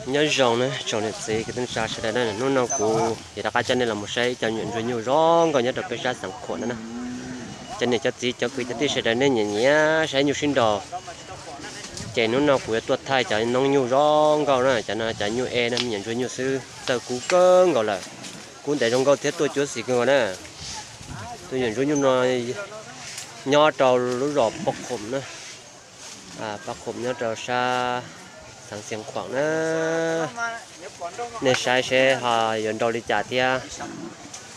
Nyob zoo na tsoom niam txiv kwv tij neej tsa sawv daws na, hnub no kuv yuav rov qab coj nej los mus saib ib co nyuam ntsuag nyuj zoo nkauj nyob rau peb sab Xeev Khuam no na. Cov niam cov txiv cov kwv cov tij sawv daws nej nyiam nyiam saib nyuj sib nraus, ces hnub no kuv yuav tuaj thaij cov noob nyuj zoo nkauj na. Cov no cov nyuj e no me nyuam ntsuag nyuj xwb, txawj kub kawg nkaus lawm, kub ntev zoo nkauj thiab tuaj cuab xim kawg nkaus na. Tus nyuam ntsuag nyuj no nyob rau lub zos Paj Khoom na, Paj Khoom nyob rau sab Xeev Khuam na. Nej saib seb ho yuav nrau li cas thiab.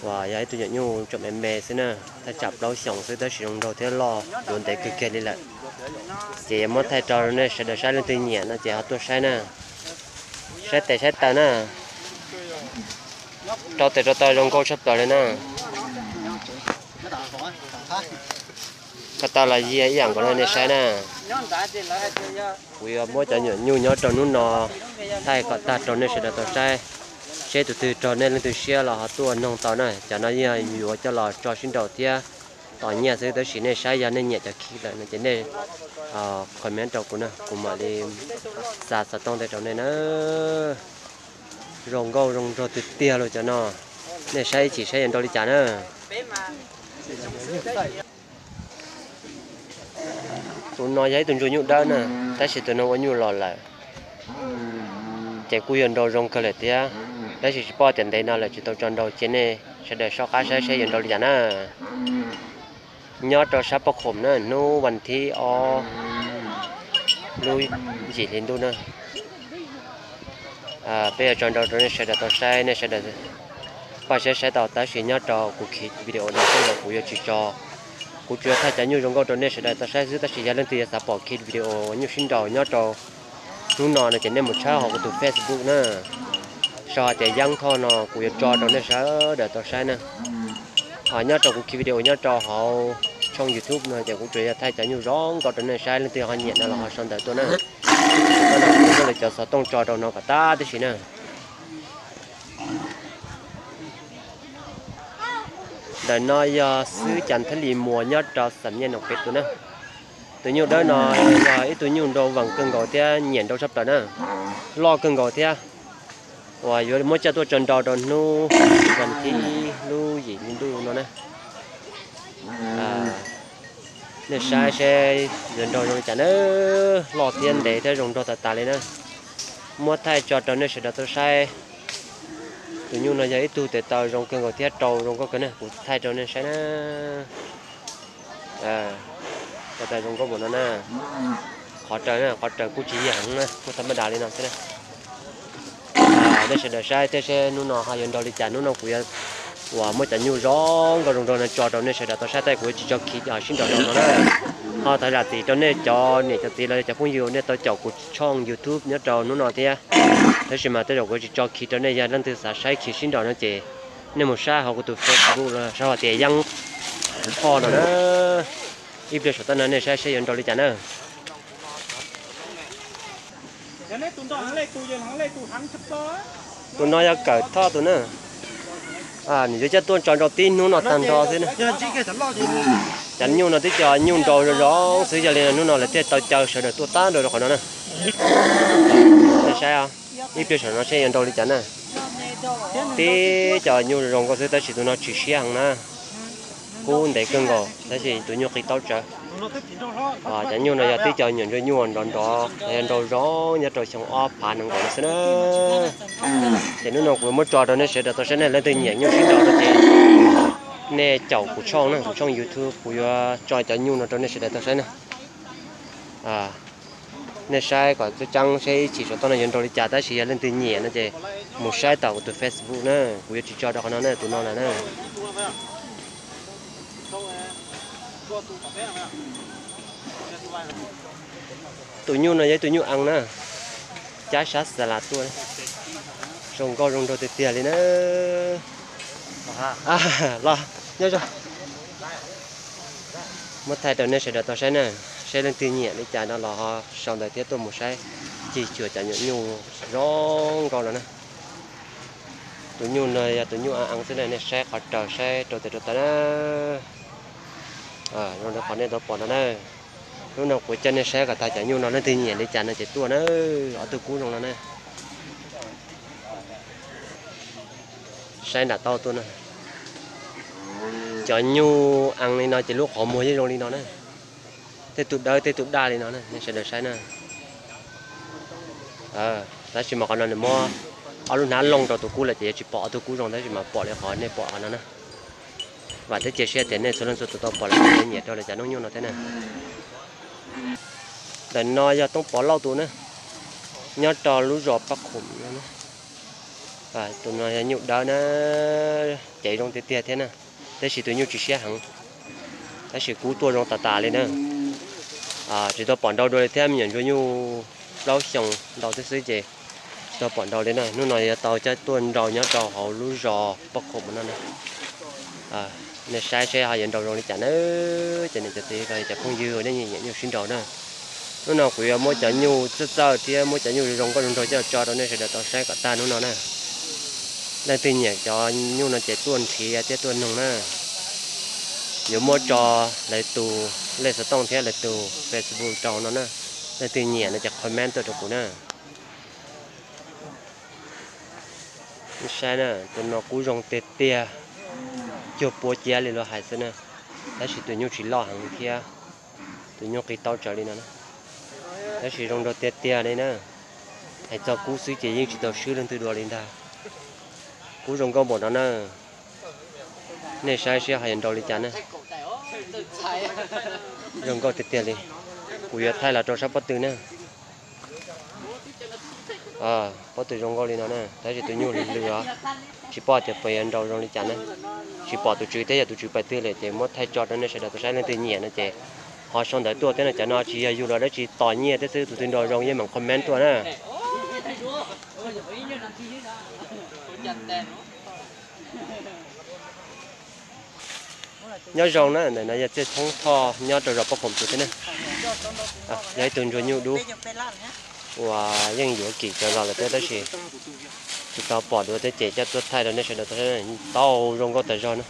Uas yog ib tug nyuam nyuj tseem me me xwb na, thaj tsam plaub xyoos xwb tab sis zoo nraug thiab loj yuav ntev kawg kiag li lawm. Ces yuav muab thaij rau nej sawv daws saib, leej twg nyiam no ces ho tuaj saib na. Saib tes saib taw na. Rau tes rau taw zoo nkauj tshaj plaws li na. Ko taw los yog ib yam nkaus no nej saib na. Kuv yuav muab cov nyuam nyuj nyob rau hnub no thaij kom tag rau nej sawv daws tau saib, seb tus twg raug nej leej twg siab los ho tuaj noog tau na. Cov no yog yuav coj los tso sib nraus thiab tos nyiaj xwb, tab sis nej saib yog nej nyiam cov khi lawm no ces nej comment rau kuv na, kuv mam li xa xov tooj ntej rau nej na. Zoo nkauj zoo nraug tiag tiag los cov no, nej saib ib chim saib yuav nrau li cas na. Tus no yog ib tug ntsuag nyuj dawb na, tab sis tus no ua nyuj los lawm, ces kuj yuav nrau zoo kawg lawm thiab, tab sis tsis paub tias ntev no lawm tsis tau tso nrau, cia nej sawv daws soj qab saib saib yuav nrau li cas na. Nyob rau sab Paj Khoom na, hnub vas thib ob lub yim hli ntuj na. Peb yuav tso nrau rau nej sawv daws tau saib, nej sawv daws paj saib saib tau, tab sis nyob rau kuv khi video no xwb los kuv yuav tsis tso. Kuv tsuas thaij cov nyuj zoo nkauj rau nej sawv daws tau saib xwb, tab sis yog leej twg yuav xav pom khi video nyuj sib nraus nyob rau hnub no no ces nej mus tshawb hauv kuv tus Facebook na, sau hais tias Yeeb Thoj no kuv yuav tso rau nej sawv daws tau saib na. Ho nyob rau kuv khi video nyob rau hauv tshooj YouTube no ces kuv tsuas yog thaij cov nyuj zoo nkauj rau nej saib, leej twg ho nyiam no los ho sau ntawv tuaj na. Kuv muab lawv cov xov tooj tso rau no kom tag tib si na. Ntawm no yog xib hwb Cas Thab Lis Muas nyob rau Xam Nyej Noom Peb tus na. Tus nyuj dawb no yog ib tug nyuj nrau vas kawg nkaus thiab nyiam nrau tshaj plaws na, loj kawg nkaus thiab. Uas yuav muab coj tuaj tso nrau rau hnub vas thib ib lub yim hli ntuj no na. Nej saib seb yuav nrau zoo li cas na, loj thiab ntev thiab zoo nraug tas tas li na. Muab thaij tso rau nej sawv daws tau saib. Tus nyuj no yog ib tug tes taw zoo kawg nkaus thiab rau zoo nkauj kawg na, kuv thaij rau nej saib na. Tes taw zoo nkauj npaum no na. Qhov raws na, qhov raws kuj tsis yam heev na, kuj tham ma das li no xwb na. Nej sawv daws saib thiab seb hnub no ho yuav nrau li cas. Hnub no kuv yuav uas muab cov nyuj zoo nkauj zoo nraug no tso rau nej sawv daws tau saib, tab kuv yuav tsis tso khi sib nraus rau no na. Ho thov zam txim rau nej cov niam cov txiv los cov phooj ywg nej tau caum kuv tshooj YouTube nyob rau hnub no thiab. Tab sis mas tej zaum kuv yuav tsis tso khi rau nej, yog leej twg xav saib khi sib nraus no ces nej mus saib hauv kuv tus Facebook los sau hais tias Yeeb Thoj no na. Ib pliag saum toj no nej saib seb yuav nrau li cas na. Tus no yog Kawm Thoj tus na. Nws yuav coj tuaj tso nrau tib hnub no tag nrho xwb na. Cov nyuj no twb cov nyuj nrau zoo zoo xwb, yog li hnub no lawv thiaj tau caw sawv daws tuaj tag nrho rau qhov no na. Saib ib pliag saum no seb yuav nrau li cas na. Tib cov nyuj zoo nkauj xwb tab sis tus no tsis siab heev na. Kub ntev kawg nkaus tab sis tus nyuj qis taub tsawv. Cov nyuj no yog tib cov nyuam ntsuag nyuj nrov nrov, yog nrau zoo nyob rau xyoo ob phav nees nkaum no xwb na. Ces hnub no kuv muab tso rau nej sawv daws tau saib na, leej twg nyiam nyuj sib nraus no ces nej caum kuv tshooj na, kuv tshooj YouTube kuv yuav tso cov nyuj no rau nej sawv daws tau saib na. Nej saib kom tseeb tseeb seb ib chim saum toj no yuav nrau li cas, tab sis yog leej twg nyiam no ces mus saib tau kuv tus Facebook na, kuv yuav tsis tso rau qhov no na, tus no na na. Tus nyuj no yog ib tug nyuj ees na, cab sab xa las tuaj, zoo nkauj zoo nraug tiag tiag li na. Los nyob zoo, muab thaij rau nej sawv daws tau saib na, seb leej twg nyiam li cas no los ho sau ntawv thiab tuaj mus saib, cig cuag cov nyuam nyuj zoo nkauj no na. Tus nyuj no yog tus nyuj ees ees xwb na, nej saib qhov raws saib rau tes rau taw na. Zoo li qhov nej tau pom no na. Hnub no kuv coj nej saib kom tag cov nyuj no, leej twg nyiam li cas no ces tuaj na. Ob tug kub zoo no na. Saib nram taub tuaj na. Cov nyuj ees li no ces lub qhov muag yeej zoo li no na. Tej tus dawb tej tus daj li no na, nej sawv daws saib na. Tab sis mas qhov no nws muab ob lub hnab looj rau tus kub lawm ces yuav tsis pom ob tug kub zoo, tab sis mas pom li qhov nej pom qhov no na. Vam thiab cia siab tias nej txhua leej txhua tus tau pom lawm thiaj nyiam rau lawv cov noob nyuj no thiab na. Ntawm no yog Tooj Pov Lauj tus na, nyob rau lub zos Paj Qhum no na. Tus no yog nyuj dawb na, cev zoo tiag tiag thiab na, tab sis tus nyuj tsis siab heev, tab sis kub tuaj zoo tas tas li na. Tsis tau pom nrau dua li thiab, me nyuam ntsuag nyuj plaub xyoos ntau thiab xwb ces tsis tau pom nrau li na. Hnub no yuav tau coj tuaj nrau nyob rau hauv lub zos Paj Qhum no na. Nej saib seb ho yuav nrau zoo li cas na, cov niam cov txiv los yog cov phooj ywg nej nyiam nyuj sib nrau na. Hnub no kuv yuav muab cov nyuj txawj txawj thiab muab cov nyuj zoo nkauj zoo nraug coj tso rau nej sawv daws tau saib kom tag hnub no na. Leej twg nyiam cov nyuj no ces tuaj nrhiav thiab tuaj noog na. Yuav muab tso lawv tus lej xov tooj thiab lawv tus Facebook rau no na. Leej twg nyiam no ces comment tuaj rau kuv na. Saib na, tus no kub zoo tiag tiag, cuag puab ciab li luag hais xwb na, tab sis tus nyuj tsis loj heev thiab, tus nyuj qis taub tsawv li no na, tab sis zoo nraug tiag tiag li na. Hais txog kub xwb ces yeej tsis tau swb leej twg dua li ntag. Kub zoo nkauj npaum no na, nej saib seb ho yuav nrau li cas na. Zoo nkauj tiag tiag li. Kuv yuav thaij los rau sab pob tw na. Pob tw zoo nkauj li no na, tab sis tus nyuj lwj lwj os, tsis paub tias puas yuav nrau zoo li cas na. Tsis pom tus tswv thiab, yog tus tswv pais twg lawm ces muab thaij tso rau nej sawv daws tau saib, leej twg nyiam no ces ho sau ntawv tuaj thiab no. Cov no tsis yog yug los dab tsi, tos nyiaj thiab xwb, tus twg nrau zoo yeej meem comment tuaj na. Nyob zoo na, ntawm no yog Txiaj Thoob Thoj nyob rau zos Paj Khoom tus thiab na. Yog ib tug ntsuag nyuj dub uas yeej yuav kim tsaws los lawm thiab tab sis tsis tau pom dua thiab ces coj tuaj thaij rau nej sawv daws tau saib. Tau zoo nkauj tas zog na,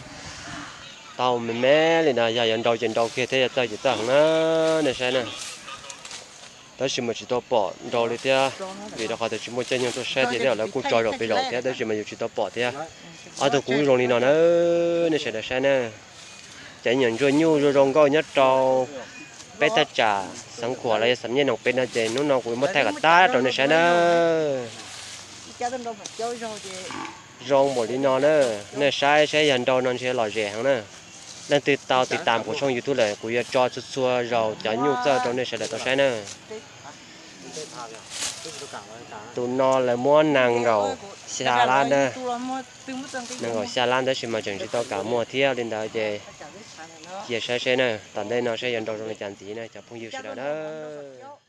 tau me me li no, yog yuav nrau ces nrau kiag thiab, yog txawj ces txawj heev na, nej saib na. Tab sis mas tsis tau pom nrau li thiab, vim rau qhov tias tsis muaj caij nyoog tuaj saib tiag thiab, lawv kuj tso zaum pes zaum thiab tab sis mas yus tsis tau pom thiab. Ob tug kub zoo li no na, nej sawv daws saib na. Cov me nyuam ntsuag nyuj zoo zoo nkauj nyob rau peb thaj tsam Xeev Khuam los yog Xam Nyej Noom peb no ces hnub no kuv muab thaij kom tag rau nej saib na. Zoo npaum li no na, nej saib saib yog nrau no ntshe lom zem heev na. Leej twg tau tiv tam kuv tshooj YouTube lawm kuv yuav tso txhua txhua zaus cov nyuj txawj rau nej sawv daws tau saib na. Tus no lawv muab nees nkaum xya lab na, nees nkaum xya lab tab sis mas tseem tsis tau kam muag thiab li ntawd ces cia saib seb na, tom ntej no saib yuav nrau zoo li cas ntxiv na cov phooj ywg sawv daws na.